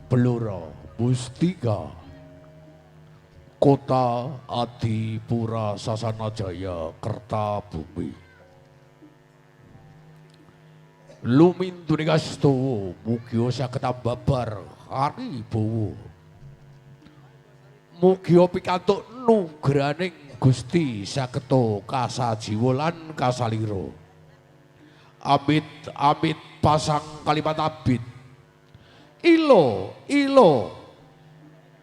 Blora Mustika, Kota Adipura Sasana Jaya Kertabumi. Lumindune kastawa mugia saged ambabar haribawa. Mugia pikantuk nugrahaning Gusti sageta kasajiwa lan kasalira. Amit amit pasang kalimat abit. Ilo ilo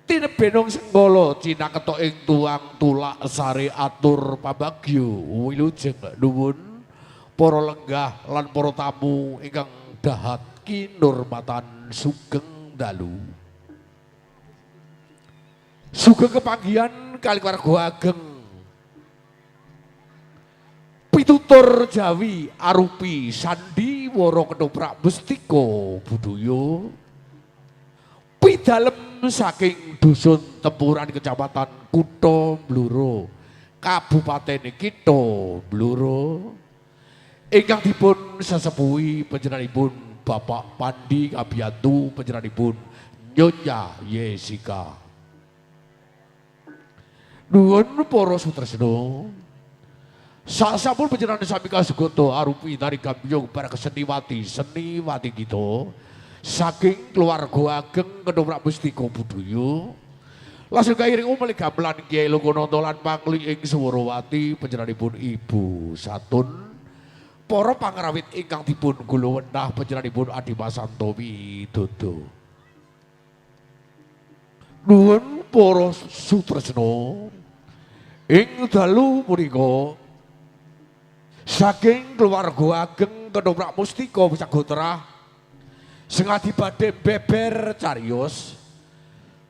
tinebenung senggala cinaketa ing tuang tulak sare atur pabagyo wilujeng nuwun para lenggah lan para tamu ingkang dahat kinurmatan sugeng dalu. Sugeng kepanggihan kali keluarga ageng pitutur Jawi arupi sandiwara ketoprak mustika budaya pidalem saking dusun Tempuran Kecamatan Kutha Blora Kabupaten Kitha Blora ingkang dipun sesepuhi panjenenganipun Bapak Pandi Kabiyantu panjenenganipun Nyonya Yesika. Nuwun para sutresna. Sasampun panjenengan sami kasugata arupi tari gambyong bareng seniwati seniwati kita saking keluarga ageng ketoprak mustika budaya langsung kairing umel gamelan Kyai Lokananta lan pangli ing Swarawati panjenenganipun Ibu Satun para pangrawit ingkang dipun gulawenah panjenenganipun Adimas Santo Widodo. Nuwun para sutresna ing dalu punika saking keluarga ageng ketoprak mustika Wisagotra sengadi badhe beber cariyos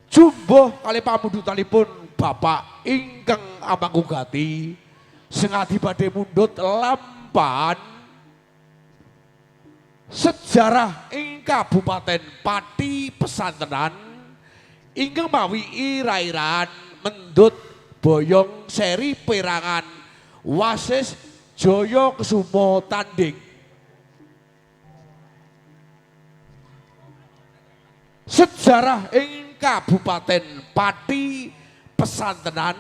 jumbuh kali pamundutanipun Bapak ingkang amangku gati sengadi badhe mundhut lampahan sejarah ing Kabupaten Pati Pesantenan ingkang mawi ira-iraan mendut boyong seri perangan wasis Jaya Kesuma Tanding. Sejarah ing Kabupaten Pati Pesantenan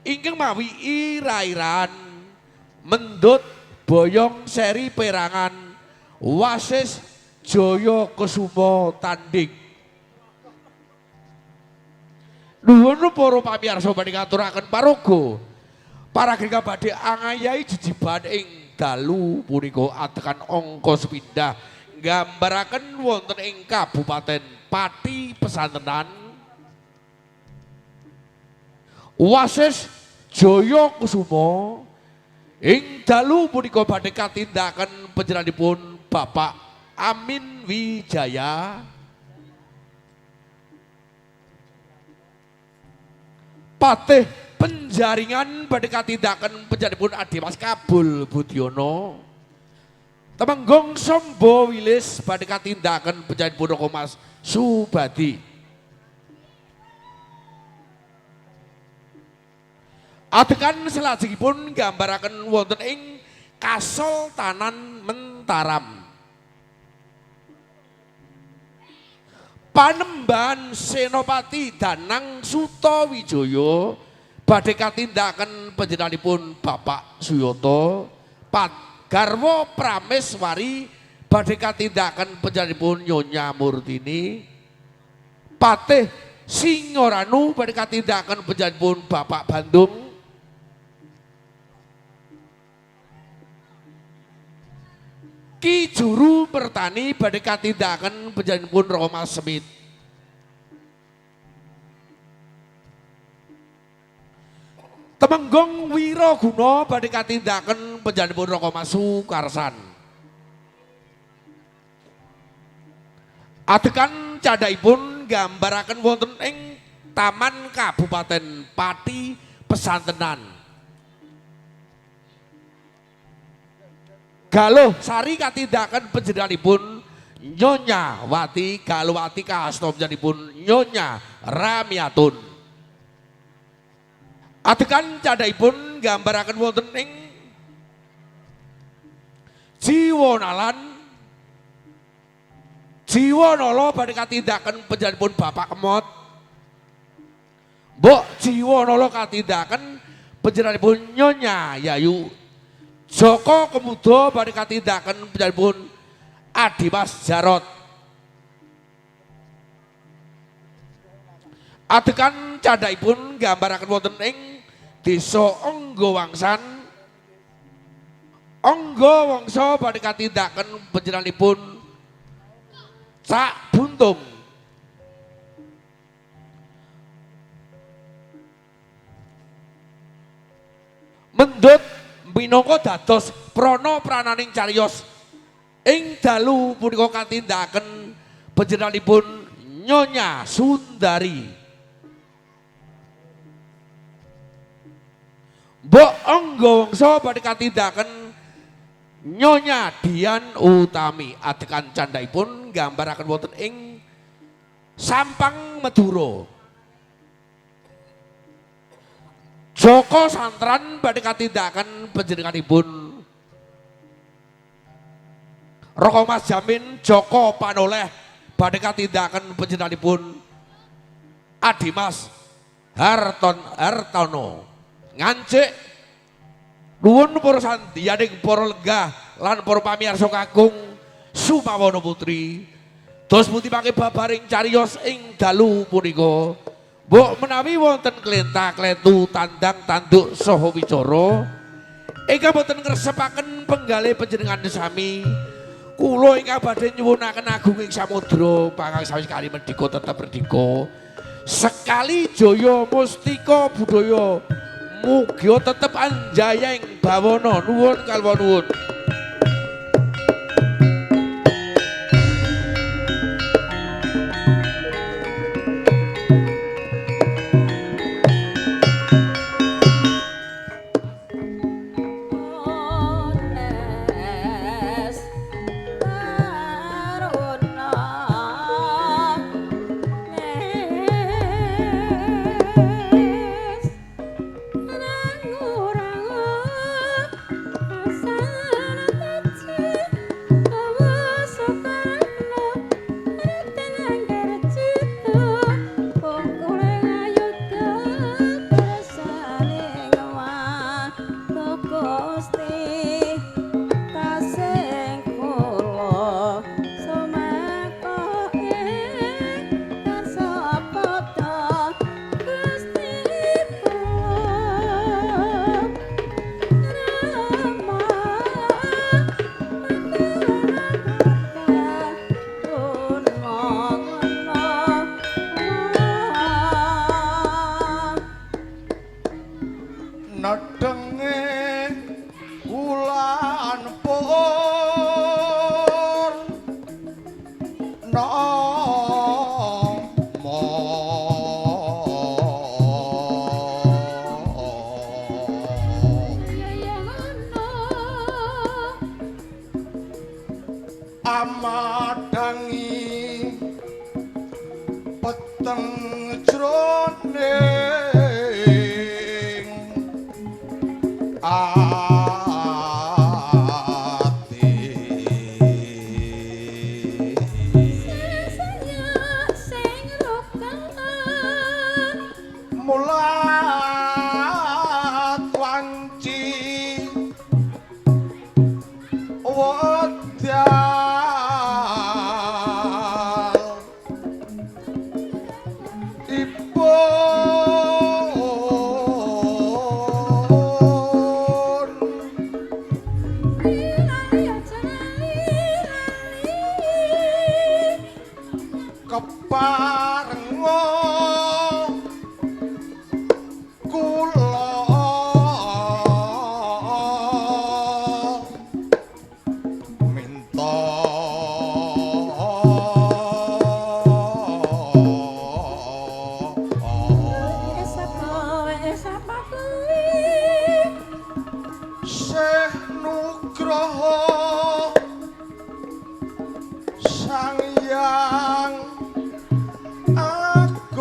ingkang mawi ira-iraan mendut boyong seri perangan wasis Jaya Kesuma Tanding. Nuwun para pamirsa badhe ngaturaken paraga para grika badhe angayahi jejiban ing dalu punika adegan angka sepindah nggambaraken wonten ing Kabupaten Pati Pesantenan wasis Jaya Kusuma ing dalu punika badhe katindakaken panjenenganipun Bapak Amin Wijaya Patih Penjaringan badhe katindakaken panjenenganipun Adimas Kabul Budiono Temenggung Sombo Wilis badhe katindakaken panjenenganipun Raka Mas Subadi. Adegan salajengipun nggambaraken wonten ing Kasultanan Mentaram. Panembahan Senopati Danang Sutawijaya badhe katindakaken panjenenganipun Bapak Suyoto Pat garwa Prameswari badhe katindakaken panjenenganipun Nyonya Murtini Patih Singoranu badhe katindakaken panjenenganipun Bapak Bandung Ki Juru Mertani badhe katindakaken panjenenganipun Rama Semit. Temenggung Wiraguna badhe katindakaken panjenenganipun Raka Mas Sukarsan. Adegan candhakipun nggambaraken wonten ing Taman Kabupaten Pati Pesantenan. Galuh Sari katindakaken panjenenganipun Nyonya Wati Galuwati kaasta panjenenganipun Nyonya Ramiatun. Adegan candhakipun nggambaraken wonten ing Jiwonalan Jiwanala badhe katindakaken panjenenganipun Bapak Kemot. Mbok Jiwanala katindakaken panjenenganipun Nyonya Yayu. Joko Kemudo badhe katindakaken panjenenganipun Adimas Jarot. Adegan candhaipun nggambaraken wonten ing Desa Anggawangsan. Anggawangsa badhe katindakaken panjenenganipun Cak Buntung. Mendut minangka dados prana prananing cariyos ing dalu punika katindakaken panjenenganipun Nyonya Sundari. Mbok Anggawangsa badhe katindakaken Nyonya Dian Utami. Adegan candhaipun nggambaraken wonten ing Sampang Madura. Joko Santran badhe katindakaken panjenenganipun Roko Mas Jamin Joko Panoleh badhe katindakaken panjenenganipun Adimas Hartono. Ngancik. Nuwun para sandiyaning para lenggah lan para pamirsa kakung Sumawana Putri. Dos pundi mangke babaring cariyos ing dalu punika. Mbok menawi wonten klenta-klentu tandang tanduk saha wicara ingkang boten ngresepaken penggalih panjenengan sami. Kula ingkang badhe nyuwunaken agunging samudra pangkang sawis kali mendika tetep merdika. Sekali jaya mustika budaya mugia tetep anjaya ing bawana. Nuwun kalwa nuwun. Sang Hyang Agung.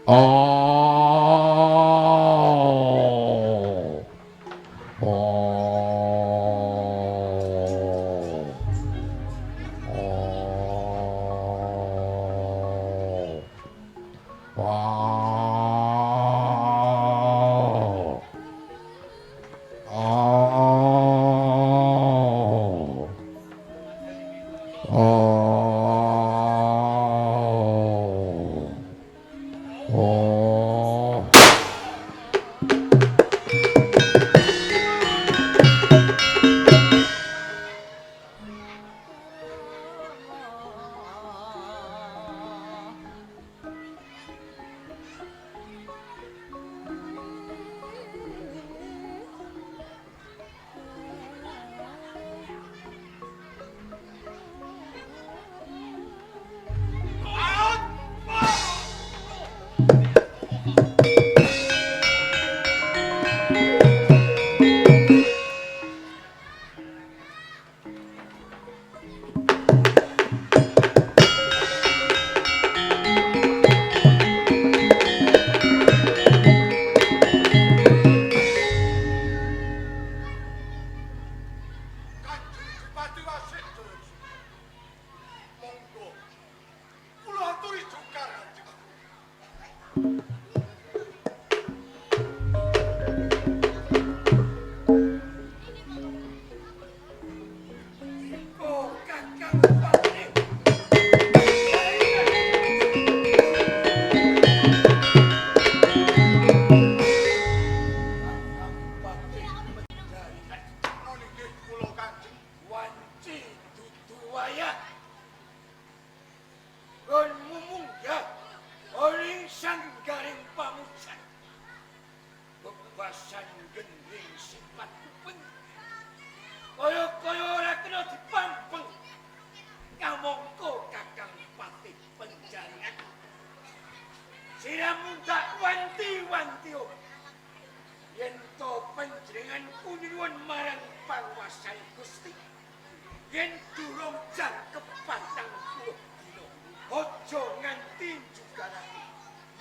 Oh. Oh. Oh. Wow. Oh. Oh. Oh. Kanjeng Dipati Wasik Jayaksa. Monggo. Kula aturi jungkar Kanjeng. Oh, Kakang Patih. Kakang Patih Penjaringan. Non inggih kula Kanjeng. Wanci dudu wayah. Gonmu munggah ing sanggaring pamujan. Bebasan gending sifat kupeng. Kaya-kaya ora kena dipampeng. Kamangka Kakang Patih Penjaringan. Siramu tak wanti-wanti. Yen to panjenengan kunyuwun marang panguwasan Gusti. Yen durung jangkep 40 dina, aja nganti njugarake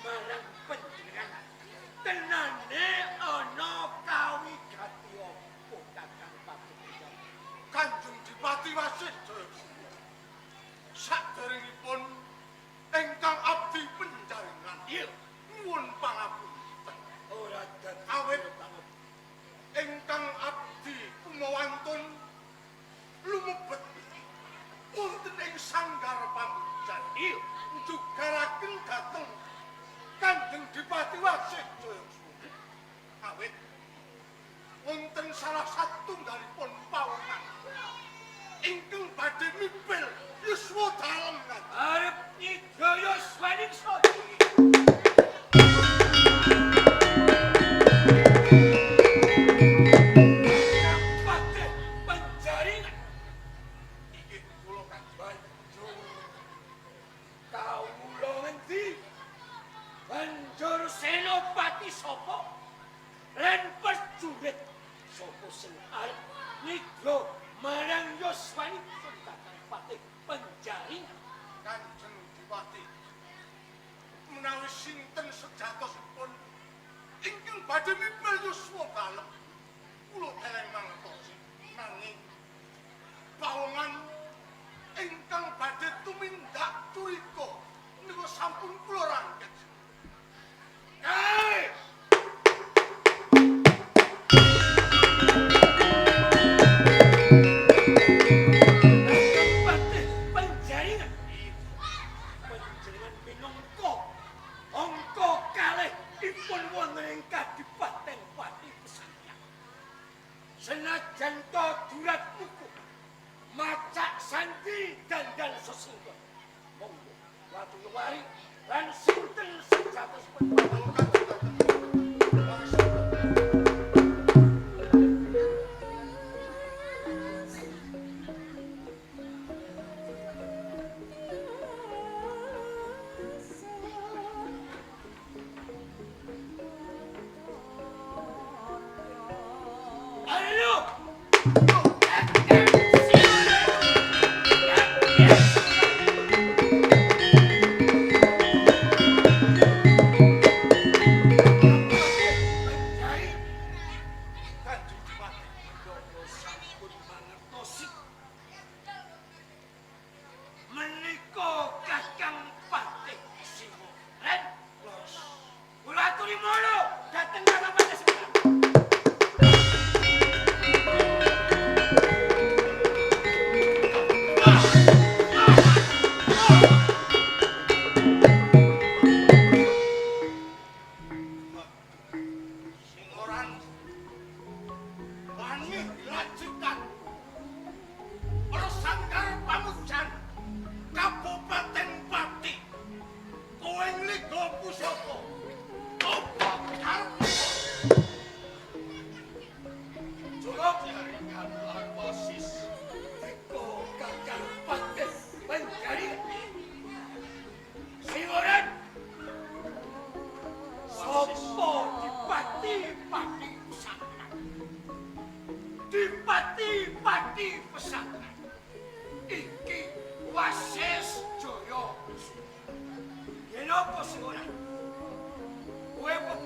marang panjenengan. Tenane ana kawigati apa Kakang Patih Penjaringan? Kanjeng Dipati Wasik Jayaksa. Saderengipun ingkang abdi penjaringan. Iya. Nyuwun pangapunten. Ora dadi Awit. banget. Ingkang abdi kumawantun lumebet wonten ing sanggar pamujan. Iya. Njugaraken dhateng Kanjeng Dipati Wasik Jayaksa. Awit wonten salah satunggalipun pawongan ingkang badhe mipil yuswa dalem Kanjeng. Arep nyidra yuswaningsa. Kakang Patih Penjaringan. Inggih kula Kanjeng. Banjur kawula ngendi? Banjur senopati sapa? Lan prajurit sapa sing arep nyidra marang yuswanipun Kakang Patih Penjaringan? Kanjeng Dipati menawi sinten sejatosipun ingkang badhe mipil yuswa dalem kula dereng mangertosi, nanging pawongan ingkang badhe tumindak curiga niku sampun kula rangket. Kae! Kakang Patih Penjaringan. Panjenengan minangka angka kalih ipun wonten ing kadipaten Pati Pesanggrahan. Senajan to durat muku macak sandi dandan sesinggon. Monggo watu luwari lan sinten sejatosipun Kula Kanjeng dhateng. Ayo.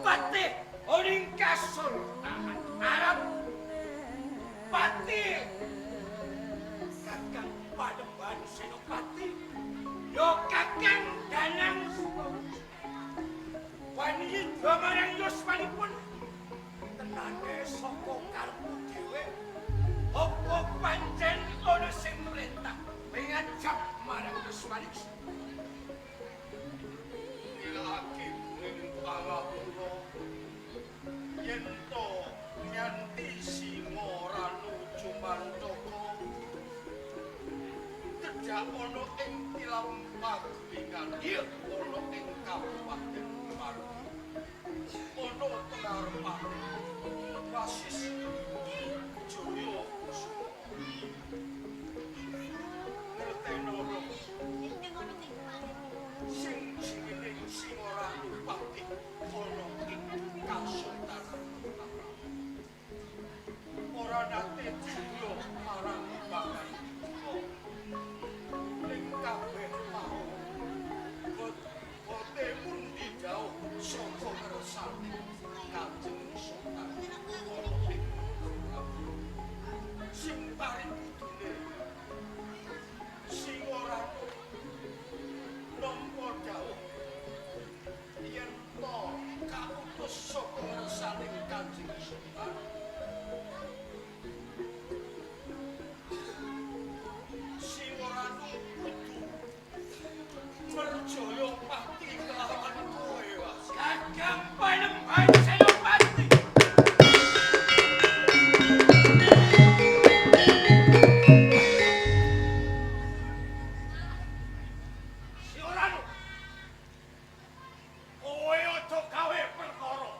Patih ana ing Kasultanan Arab. Patih Kakang Panembahan Senopati ya Kakang Danang Sutawijaya. Wani nyidra marang yuswanipun tenane saka karepmu dhewe apa pancen ana sing mrentah ngajak marang yuswanipun? Lagi ing pangapura yen to nganti singa ranu jumantaka tedhak ana ing tilam pagulingan ana ing kabupaten Margi ana tengarepane Wasis Jaya Kusuma ngertenono sing jenenge Singaranu Patih ana ing Kasultanan ora nate jiya marang bakan ing kabeh mau kote mundi jauh saka kersane Kanjeng Sultan ana ing sing paring kudune Singaranu nampa dawuh yen to kautus saka ngersaning Kanjeng Sultan Singaranu kudu merjaya pati kelawan kowe Mas. Kakang Panembahan Senopati. Singaranu, kowe aja gawe perkara.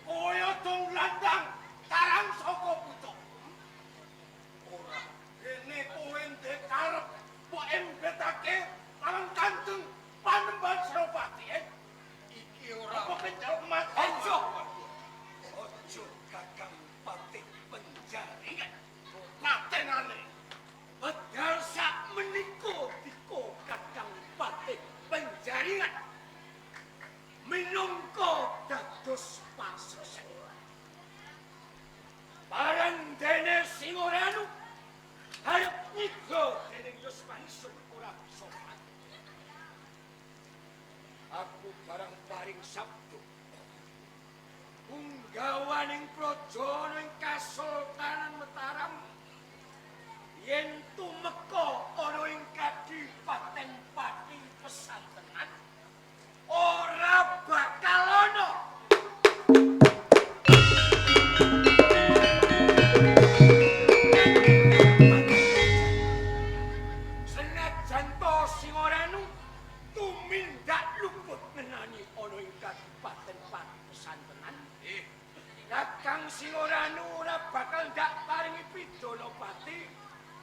Kowe aja nglandang tarang saka pucuk. Ora dene kowe ndek karep mbok embetake marang Kanjeng Panembahan Senopati iki ora apa kecelok mati. Aja. Aja Kakang Patih Penjaringan. Patenane. Wedal sak menika dika Kakang Patih Penjaringan minangka dados pasesen. Bareng dene Singaranu arep nyidra dening yuswanisung ora bisa mati. Aku barang paring sabda punggawaning praja ana ing Kasultanan Mataram yen tumeka ana ing Kadipaten Pati Pesantenan ora bakal ana senajan to Singaranu tumindak luput ngenani ana ing Kadipaten Pati Pesantenan. Kakang Singaranu ora bakal ndak paringi pidana pati,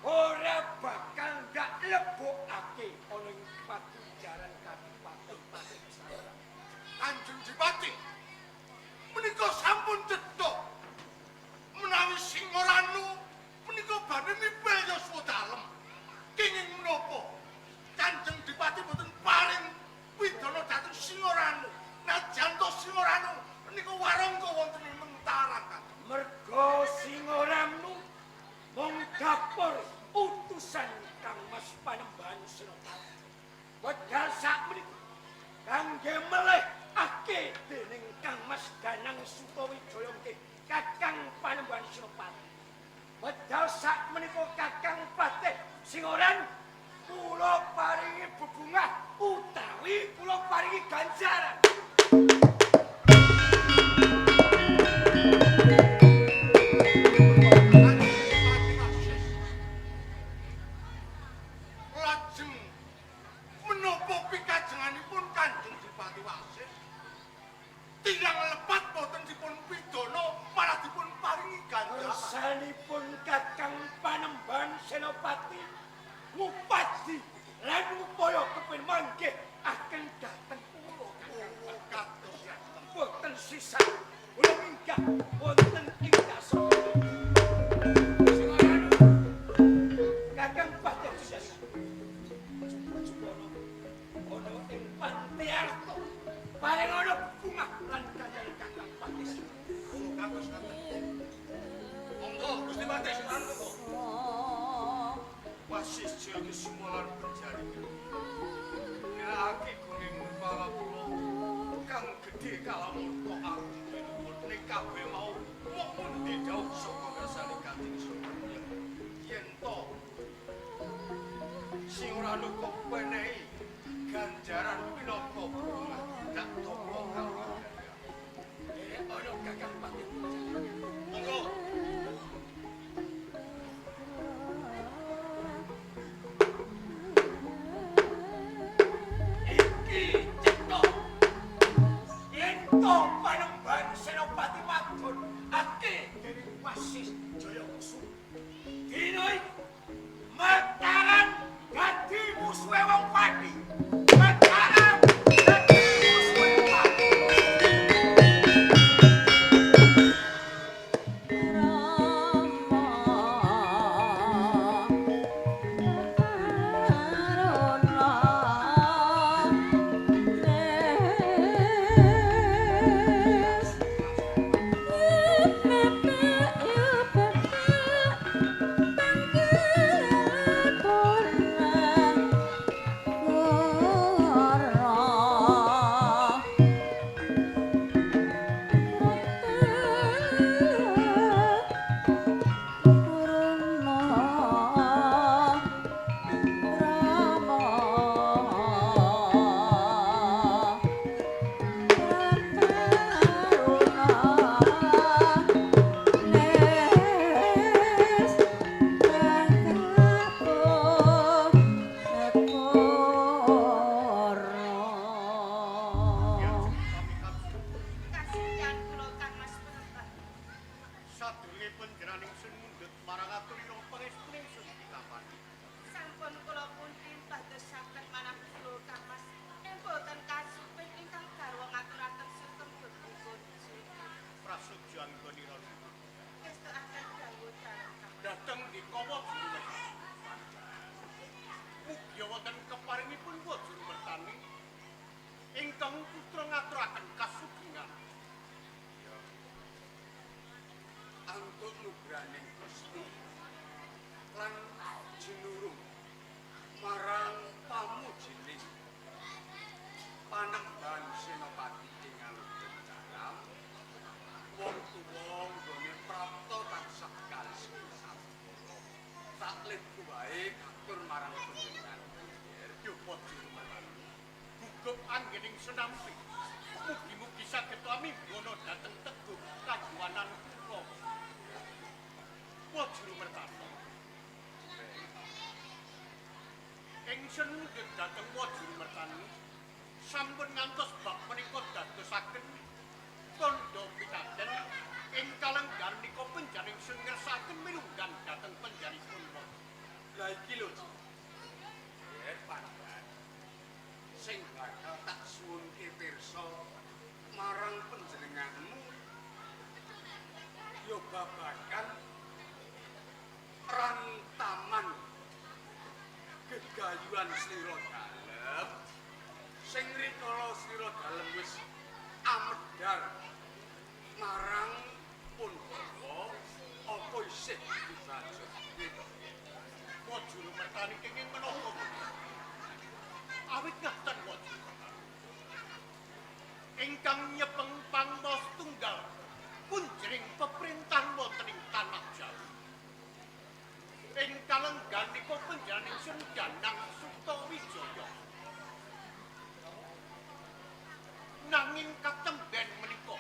ora bakal ndak lebokake ana ing pakujaran Kadipaten Pati Pesantenan. Kanjeng Dipati menika sampun cetha menawi Singaranu menika badhe nipil yuswa dalem. Kenging menapa Kanjeng Dipati boten paring pidana dhateng Singaranu najan to Singaranu menika warangka wonten ing Mentaram Kanjeng. Merga Singaranu mung dapur utusan Kang Mas Panembahan Senopati. Wedal sak menika kangge melehake dening Kang Mas Danang Sutawijaya nggih Kakang Panembahan Senopati. Wedal sak menika Kakang Patih Singaranu kula paringi bebungah utawi kula paringi ganjaran. Kanjeng Dipati Wasis lajeng menapa pikajenganipun Kanjeng Dipati Wasis tiyang lepat boten dipun pidana malah dipun paringi ganjaran. Kersanipun Kakang Panembahan Senopati ngupadi lan upaya kepin manggih akan dhateng kula. Oh, kados ngaten. Boten sisa kula minggah wonten ing dasar. Singaranu Kakang Patih Sesa ana ing Pantiarta paring ana bungah lan ganjaran. Wasis jaya sumulan penjaringan. Nilakake gunging pangapura kang gedhe kalawarta agung pinuwun ning kabeh mau mung mundi dhawuh saka ngersane Kanjeng Sunan. Yen to sing ora lupa penehi ganjaran pinaka bungah dak topo kang ana Kakang Patih. Monggo. Iki cetha. Yen to panembahan Senopati Madun ake dening Wasis Jaya Kusuma. Dina iki Mataram dadi musuhe wong Pati. Mataram dadi musuhe Pati. Kasihan kula Kang Mas Penembah. Sadurunge panjenengan ingsun mundhut marang aturira pangestu ingsun ditampani. Sampun kula pundi badosaken manah kula Kang Mas. Ing boten kasuping ingkang garwa ngaturaken sugeng bebukunci. Prasaja anggonira luhur. Ngestokaken dawuh dalem Kang. Dhateng dikawa juru. Mugi wonten keparingipun wa juru mertani ingkang putra ngaturaken kasugengan. Antuk nugraning Gusti lan jinurung marang pamujining Panembahan Senopati ing Alugeng Dalam wong tuwa nggone prapta tansah kalis sabara tak lidku wae katur marang panjenengan. Yupa juru mertani. Gugup anggen ingsun nampi. Mugi-mugi saged amimbana dhateng teguh kajuwanan kula. Wa juru mertani. Ingsun mundhut dhateng wa juru mertani. Sampun ngantos bab menika dadosaken tandha pitaden ing kalenggan nika panjenengan ingsun ngersakaken mirunggan dhateng panjenenganipun. Lah iki lho Yen pandan sing bakal tak suwunke pirsa marang panjenenganmu ya babagan rantaman gegayuhan slira dalem sing rikala slira dalem wis amedhar marang Punbawa apa isih dibacut gitu. Wa juru mertani kenging menapa? Awit ngaten wa juru mertani. Ingkang nyepeng pangmos tunggal punjering peperintahan wonten ing tanah Jawi. Ing kalenggan nika panjenengan ingsun Danang Sutawijaya. Nanging katemben menika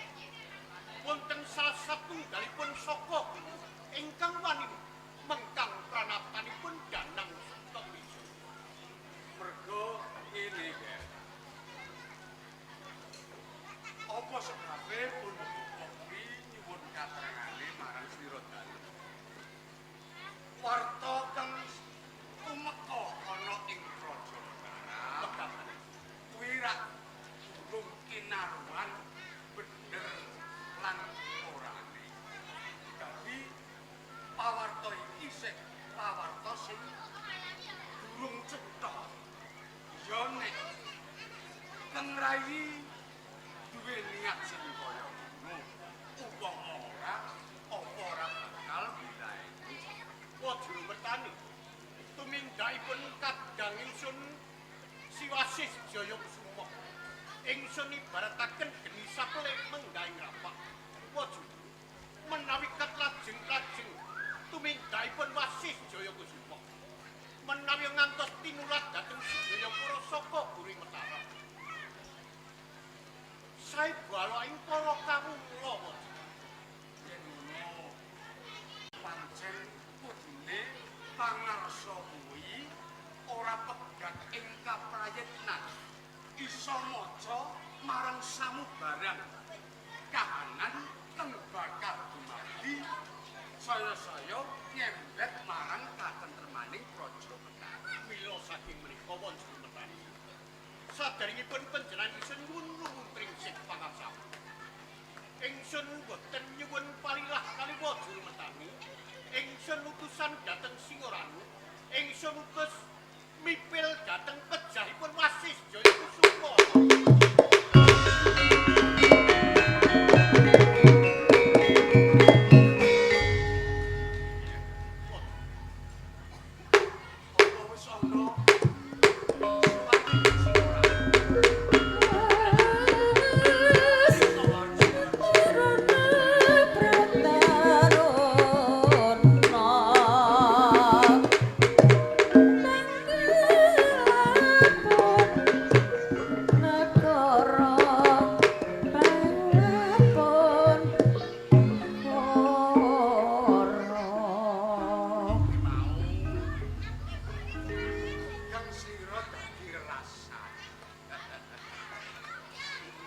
wonten salah satunggalipun saka ingkang wani mengkang pranatanipun Danang Sutawijaya. Mergo ngene ya. Apa sebabe Punbawa kuwi nyuwun katerangane marang slira dalem. Warta kang tumeka ana ing Praja Mataram kuwi rak durung kinaruan bener lan orane. Dadi pawarta iki sing pawarta sing durung cetha. Ya nek Kang Rayi duwe niat sing kaya ngono, upama ora apa ora bakal wilayah. Tumindakipun kadang ingsun Siwasis Jaya Kusuma. Ingsun ibarataken geni sapele menggaing rapak. Waja menawi katlajeng-lajeng tumindakipun Wasis Jaya Kusuma. Menawi ngantos tinulat dhateng Sujayapura saka Buri Mataram. Sae bala ing para kawula waja. Yen ngono pancen kudune pangarsa kuwi ora pegat ing kaprayitnan. Iso maca marang samubarang kahanan kang bakal dumadi saya-saya nyembet marang katentremaning praja Mataram. Mila saking menika wonten Mataram. Saderengipun panjenengan ingsun nyuwun prinsip pangarsa. Ingsun boten nyuwun palilah kali waja Mataram. Ingsun utusan dhateng Singoranu. Ingsun utus mipil dhateng pejahipun Wasis Jaya Kusuma. Apa wis ana suwate Singoranu? Mau kang sira dadi rasa.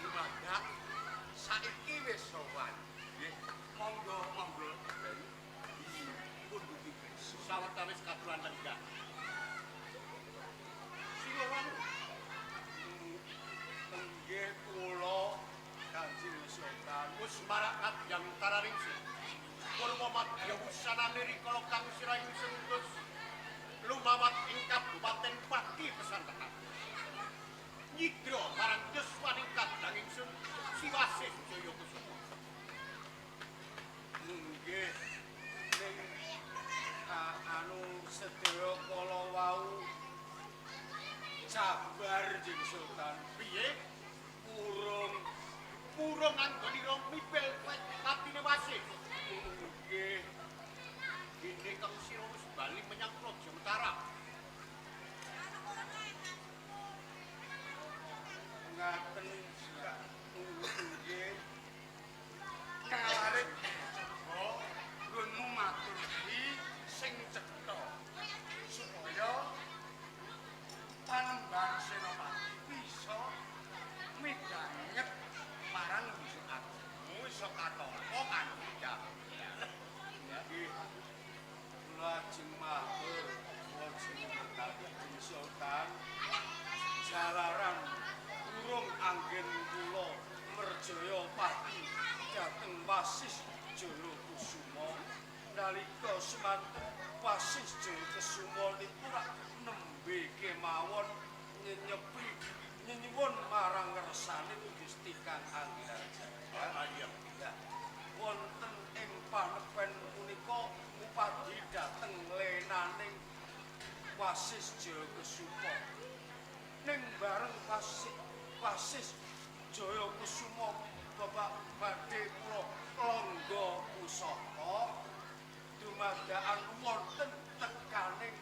Lumadak saiki wis sowan. Nggih, monggo monggo. Punduti besok. Sawetawis katuran lenggah. Singoranu Nggih kula Kanjeng Sultan. Wis marak kadang tararingsi. Purwa madya wusanane rikala kang sira ingsun utus lumawat ing kabupaten Pati Pesantenan. Nyidra marang yuswaning kadang ingsun Siwasis Jaya Kusuma. Nggih ning anu sedaya kala wau sabar Jeng Sultan. Piye? Purung Purung anggonira mipil patine Wasis. nggih Dene kang sira wis bali menyang Praja Mataram. Ngaten nggih nalare coba nggonmu matur kuwi sing cetha supaya Panembahan Senopati bisa midhanget marang Gusti Agung iso katampa kanthi nggih kula ajeng matur wajib Kanjeng Sultan jalaran urung anggen kula merjaya pati dhateng Wasis Jaya Kusuma nalika semanten Wasis Jaya Kusuma niku rak nembe kemawon nyenyepi nyenyuwun marang ngersane Gusti Kang Anggirajaya. Iya. Wonten ing panepen punika ngupadi dhateng lenaning Wasis Jaya Kusuma. Ning bareng Wasis Jaya Kusuma bapak badhe kula langga pusaka dumadakan wonten tekaning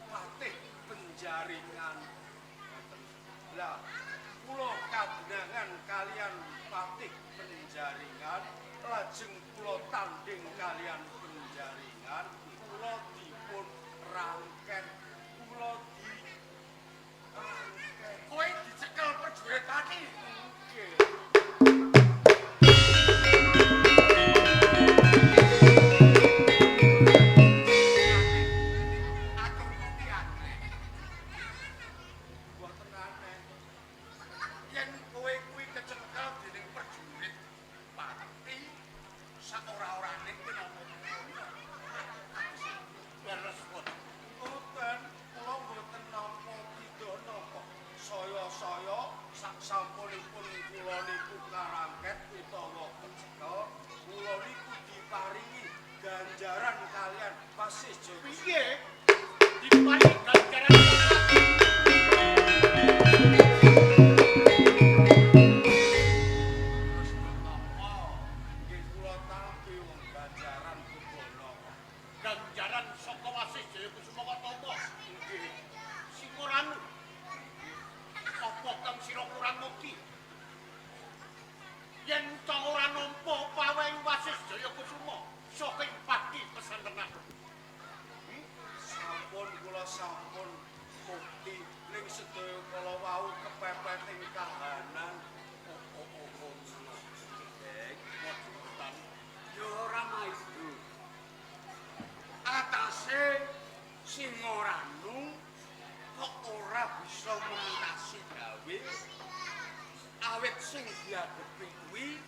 patih penjaringan. Lah kula kagunangan kalian patih penjaringan lajeng kula tanding kalian penjaringan kula dipun rangken kula di rangken. Kowe dicekel prajurit pati. Nggih. Aturku ki aneh. Mboten aneh. Yen kowe kuwi kecekel dening prajurit pati sak ora-orane kenapa leres kok. Mboten, kula mboten nampa pidana kok. Saya-saya sak sampunipun kula niku karangket utawa kecekel, kula niku diparingi ganjaran kalian Wasis Jaya. Piye? Diparingi ganjaran. Nggih kula tampi wong ganjaran bebana. Ganjaran saka Wasis Jaya Kusuma kok tampa. Nggih. Singoranu. Apa kang sira kurang mukti? Yen ta ora nampa paweng Wasis Jaya Kusuma saking Pati pesantenan. Sampun kula sampun mukti ning sedaya kala wau kepepet ing kahanan. Oh oh oh ngono. Wajutan. Ya ora maido. Atase Singoranu kok ora bisa ngrantasi gawe awit sing diadepi kuwi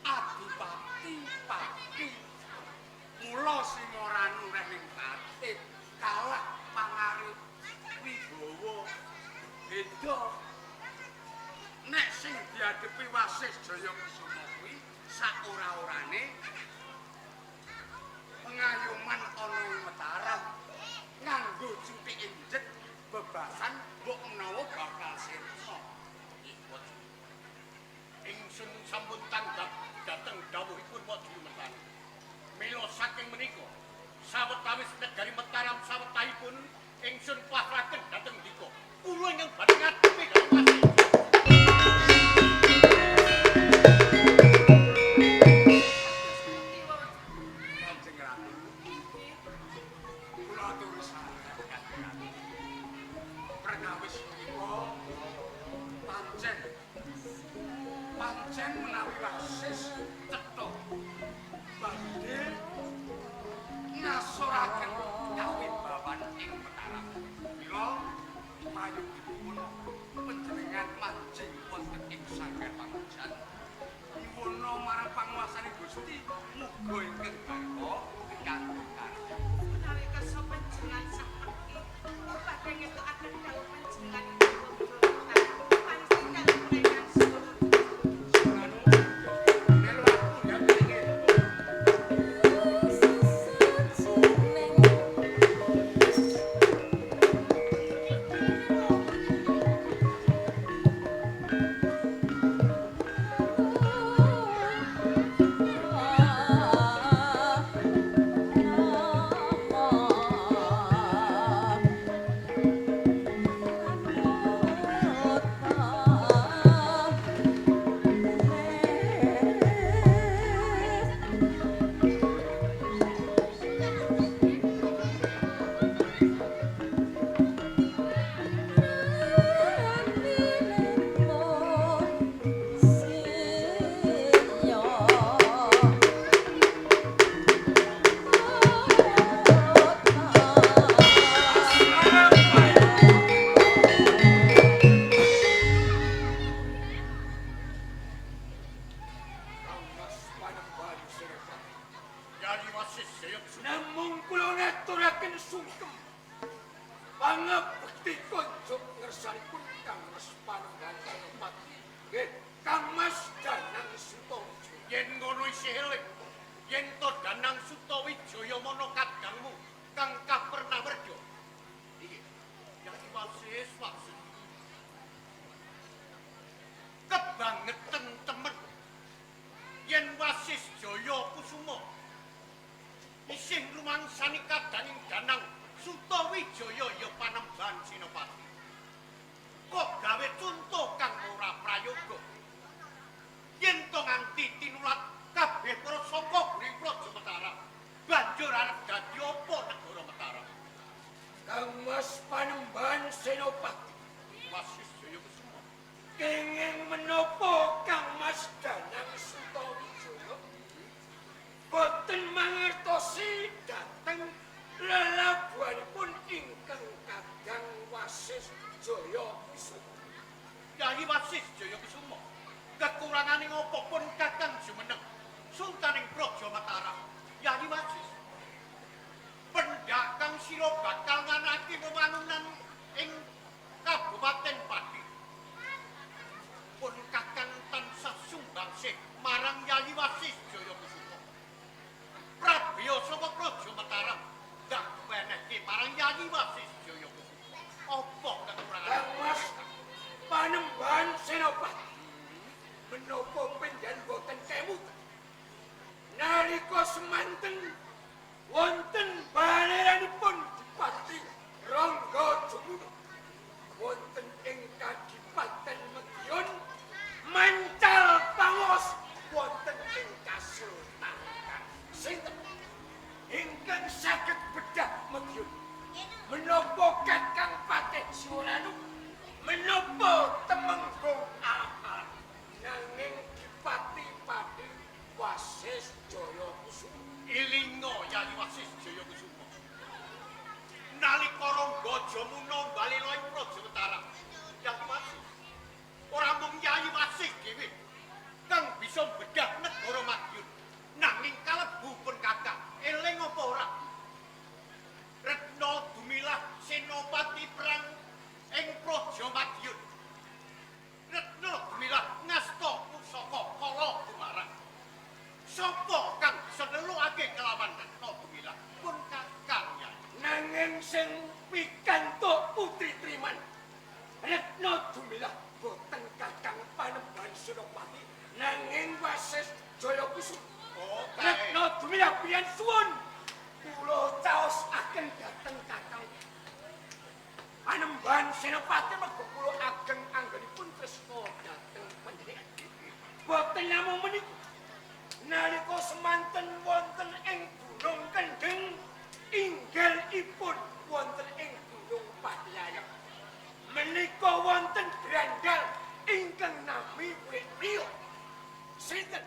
Adipati Pati. Mula Singoranu reh ning batin kalah pangarep wibawa beda. Nek sing diadepi Wasis Jaya Kusuma kuwi sak ora-orane pengayoman ana ing Mataram nganggo cuti injet bebasan mbok menawa bakal sirna. Ingsun sampun tanggap dhateng dawuhipun Wajumetan. Mila saking menika sawetawis negari Mataram sawetahipun ingsun pasrahaken dhateng ndika. Kula ingkang badhe ngadepi dhateng Wasis. Kanjeng Ratu, kula aturi sanget Kanjeng Ratu. Pernawis menika pancen pancen menawi Wasis cetha badhe ngasoraken kawibawan ing Mataram. Mila prayogipun panjenengan manjing wonten ing sanggar pamujan nyuwuna marang panguwasane Gusti muga ingkang garwa pikantuk karya. Menawi kersa panjenengan sakmekti, badhe ngetukaken dawuh panjenengan ing Panjenengan ingkang suwun. Singoranu melu aku ya pengen. Kang Mas Panembahan Senopati. Yayi Wasis Jaya Kusuma. Namung kula ngaturaken sungkem pangabekti konjuk ngersanipun Kang Mas Panembahan Senopati. Nggih, Kang Mas Danang Sutawijaya. Yen ngono isih eling, yen to Danang Sutawijaya mana kadangmu kang kapernawerja. Iki Yayi Wasis Wasis. Kebangeten temen yen Wasis Jaya Kusuma isih rumangsani kadanging Danang Sutawijaya ya Panembahan Senopati. Kok gawe conto kang ora prayoga. Yen to nganti tinulat kabeh para saka guring Praja Mataram, banjur arep dadi apa negara Mataram? Kang Mas Panembahan Senopati. Wasis Jaya Kusuma. Kenging menapa Kang Mas Danang Sutawijaya boten mangertosi dhateng lelabuhanipun ingkang kadang Wasis Jaya Kusuma. Yayi Wasis Jaya Kusuma, kekurangane apa pun kakang jumeneng Sultaning Praja Mataram. Yayi Wasis, pendak kang sira bakal nganaki wewangunan ing Kabupaten Pati. Pun kakang tansah sumbangsih marang Yayi Wasis Jaya Kusuma. Prabya saka Praja Mataram dak wenehke marang Yayi Wasis. Wonten baleranipun Dipati Rangga Jumuna. Wonten ing Kadipaten Madiun mancal pangos wonten ing Kasultanan Sinten ingkang saged bedah Madiun? Menapa Kakang Patih Siwolanu? Menapa Temenggung Alam-alam? Nanging Dipati Pati Wasis Jaya Kusuma. Ilinga Yayi Wasis Jaya Kusuma. Nalika Rangga Jamuna balena ing Praja Mataram, Yayi Wasis ora mung Yayi Wasis dhewe kang bisa bedah negara Madiun, nanging kalebu pun Kakang. Eling apa ora? Retna Dumilah senopati perang ing Praja Madiun. Retna Dumilah ngasta pusaka kala gumarang. Sapa kang bisa nelukake kelawan Retna Dumilah? Pun Kakang Yayi. Nanging sing pikantuk Putri Triman, Retna Dumilah boten Kakang Panembahan Senopati, nanging Wasis Jaya Kusuma. Oh, kae. Retna Dumilah pian suwun kula caosaken dhateng Kakang Panembahan Senopati merga kula ageng anggenipun tresna dhateng panjenengan. Boten namung menika, nalika semanten wonten ing Gunung Kendeng, inggilipun wonten ing Gunung Patilayan. Menika wonten brandal ingkang nami Priyo. Sinten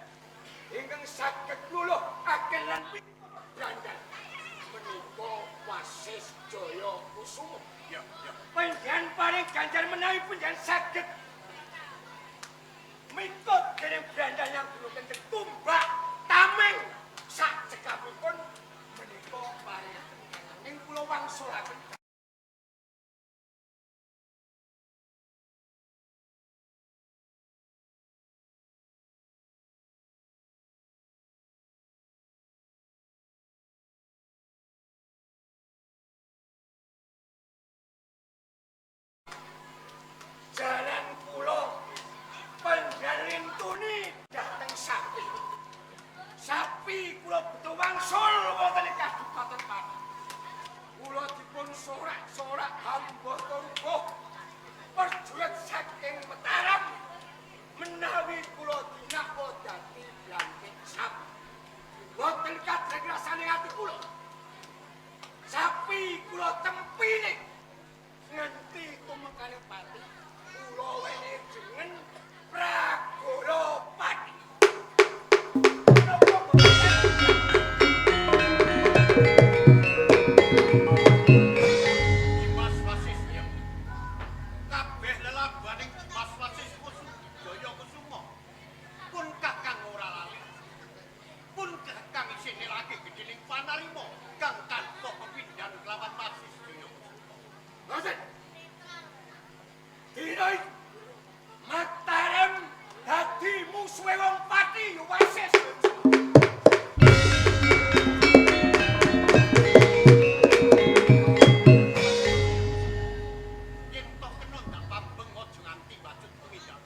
ingkang saged ngluluhaken lan brandal menika Wasis Jaya Kusuma. Ya, ya. Panjenengan paring ganjar menawi panjenengan saged mikut dening brandal yang Gunung Kendeng tumbak tameng sak cekapipun menika paringaken ing kula wangsulaken. Jalan kula panjenengan lintuni dhateng sapi. Sapi kula beto wangsul wonten ing Kabupaten Pati. Kula dipun sorak-sorak hamba turuh perjurit saking Mataram menawi kula dinakwa dadi blantik sapi. Boten kadreng rasane ati kula. Sapi kula tempine nganti tumekane Pati. Kula wenehi jeneng Pragara Pati. Menapa boten? Dimas Wasis ya. Kabeh lelabaning Dimas Wasis Jaya Kusuma. Pun Kakang ora lali. Pun Kakang isih nelake gedhening panarima kang tanpa pepindhan kelawan Wasis Jaya Kusuma. Boten. Dina iki Mataram dadi musuhe wong Pati ya Wasis. Yen toh kena ndak pambeng aja nganti wacut tumindak.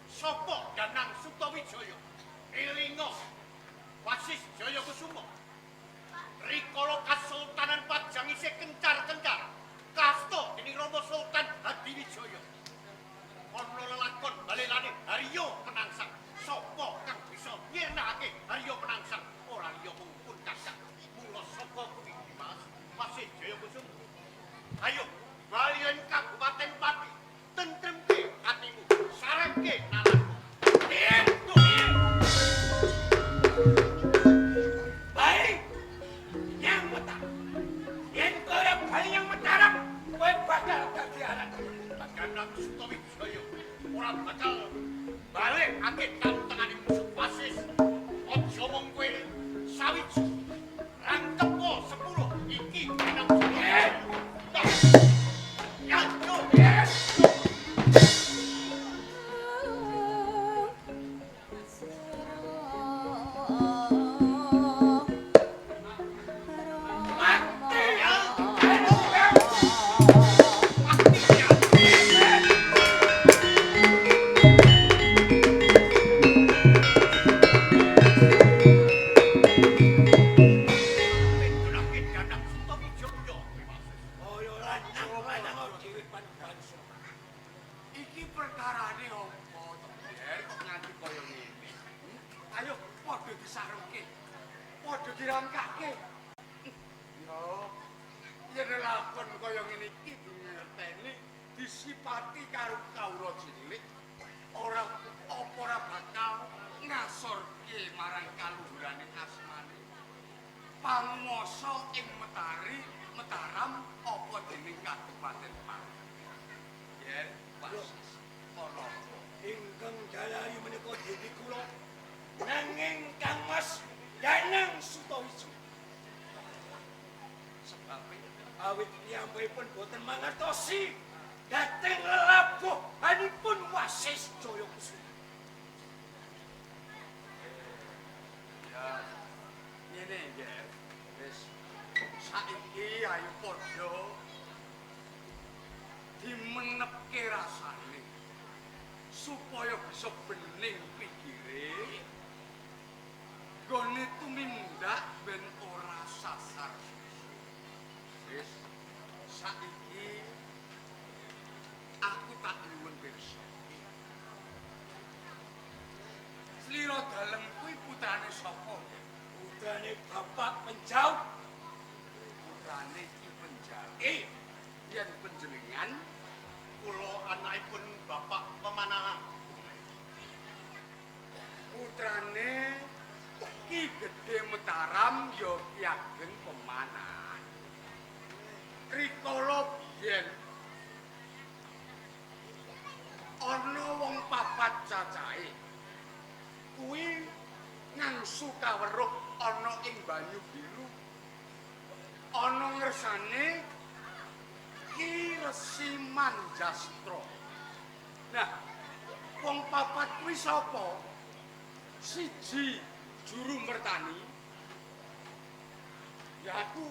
Sapa Danang Sutawijaya? Elinga Wasis Jaya Kusuma. Rikala Kasultanan Pajang isih kencar-kencar, kasta dening Rama Sultan Hadiwijaya. Ana lelakon balelane Haryo Penangsang. Sapa kang bisa nyenakake Haryo Penangsang? Ora liya mung pun Kakang. Mula saka kuwi Dimas Wasis Jaya Kusuma. Ayo bali ing Kabupaten Pati. Tentremke atimu, sareke nalarmu. Baik. Yang Mataram. Yen kowe ora bali yang Mataram, kowe bakal dadi aran. Danang Sutawijaya ora bakal balekake tantangane musuh Wasis. Aja mung kowe sawiji, rangkepo 10 iki Danang Sutawijaya. Ya, yo. Mati. Ya. Ayo. Mati ya. Yen lakon kaya ngene iki dingerteni disipati karo kawula cilik ora apa ora bakal ngasorke marang kaluhurane asmane. Panguwasa ing Metari, Mataram apa dening Kabupaten Pati. Yen Wasis ana Ingkang jalari menika dene kula nanging Kang Mas Danang Sutawijaya. Sebabe Awit piyambakipun boten mangertosi dhateng lelabuhanipun Wasis Jaya Kusuma. Ya ngene nggih. Wis saiki ayo padha dimenepke rasane supaya bisa bening pikire. Gone tumindak ben ora sasar. Wis saiki aku tak nyuwun pirsa. Slira dalem kuwi putrane sapa? Putrane Bapak Penjauh. Putrane Ki Penjauh. Yen panjenengan Kula anakipun Bapak Pemanahan. Putrane Ki Gedhe Mataram ya Ki Ageng Pemanahan. Rikala biyen ana wong papat cacahe. Kuwi ngangsu kaweruh ana ing banyu biru. Ana ngersane Ki Resi Manjastra. Nah, wong papat kuwi sapa? Siji juru mertani. Ya aku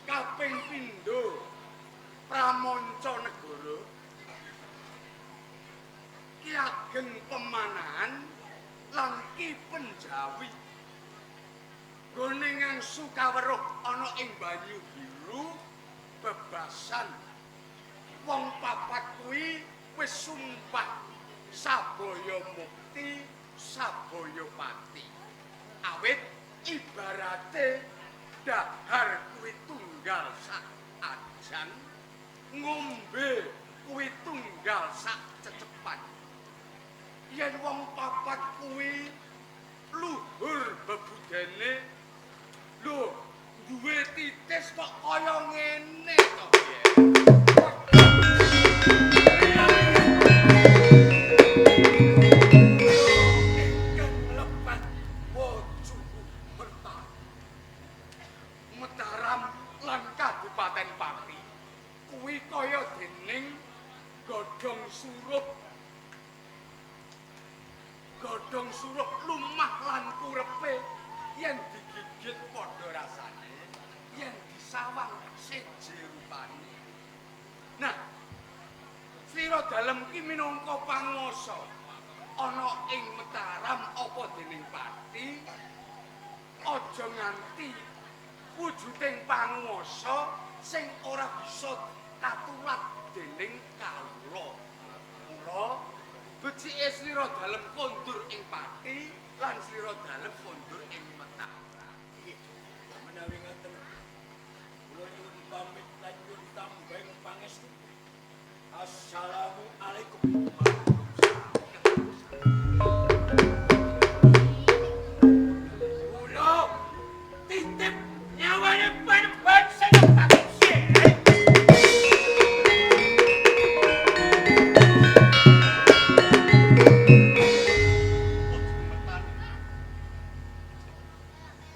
kaping pindho Pramanca Negara. Ki Ageng Pemanahan lan Ki Penjawi. Gone ngangsu kaweruh ana ing banyu biru bebasan. Wong papat kuwi wis sumpah sabaya mukti sabaya pati. Awit ibarate dahar kuwi tunggal sak ajan, ngombe kuwi tunggal sak cecepan. Yen wong papat kuwi luhur bebudene, lho duwe titis kok kaya ngene to piye? Ingkang lepat Wajuhu Mertani. Mataram lan Kabupaten Pati kuwi kaya dening godhong surup. Godhong surup lumah lan kurepe yen digigit padha rasane, yen disawang seje rupane. Nah, slira dalem ki minangka panguwasa ana ing Mataram apa dening Pati, aja nganti wujuding panguwasa sing ora bisa katulat dening kawula. Mula becike slira dalem kondur ing Pati lan slira dalem kondur ing Mataram. Menawi ngaten kula nyuwun pamit lan nyuwun tambeng pangestu. Assalamualaikum. Kula titip nyawane panembahan Senopati.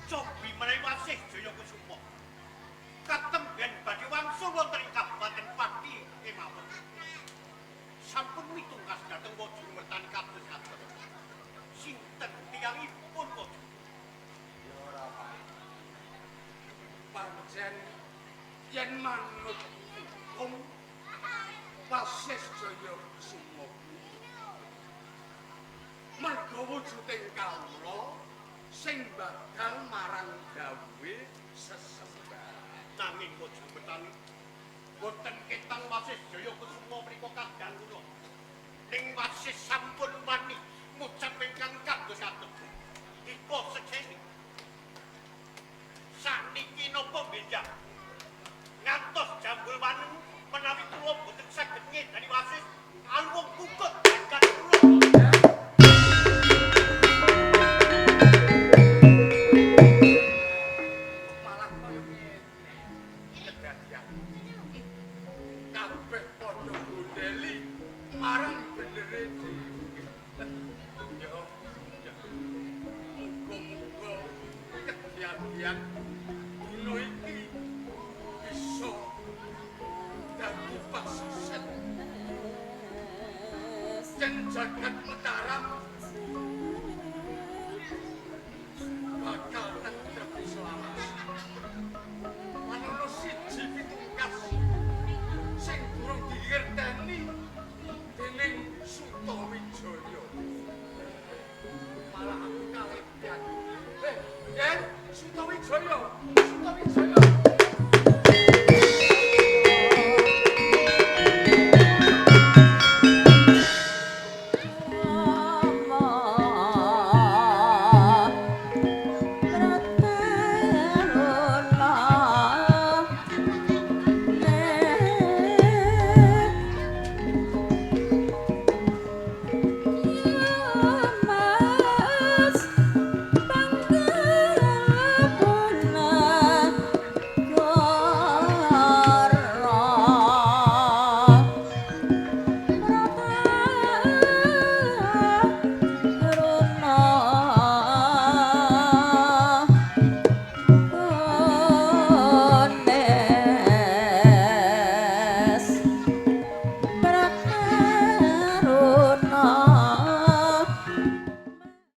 Cobi menawi Wasis Jaya Kusuma katemben badhe wangsul wonten ing Kabupaten Pati kemawon. Sampun mitungkas dhateng Waju Mertani kados kados. Sinten tiyangipun Waju? Ya ora wae. Pancen yen manut hukum Wasis Jaya Kusuma merga wujuding kawula sing bakal marang dawuhe sesembahan. Nanging Waju Mertani boten ketang Wasis Jaya Kusuma mriku kadang kula. Ning Wasis sampun wani ngucap ingkang kados kados. Dika sekseni. Sakniki napa benjang Senadyan dina iki bisa dadi pasuset. Yen jagat Mataram bakal tentrem selawas. Manono siji pitungkas sing durung dingerteni dening Sutawijaya. Malah aku kalepian. Yen Sutawijaya.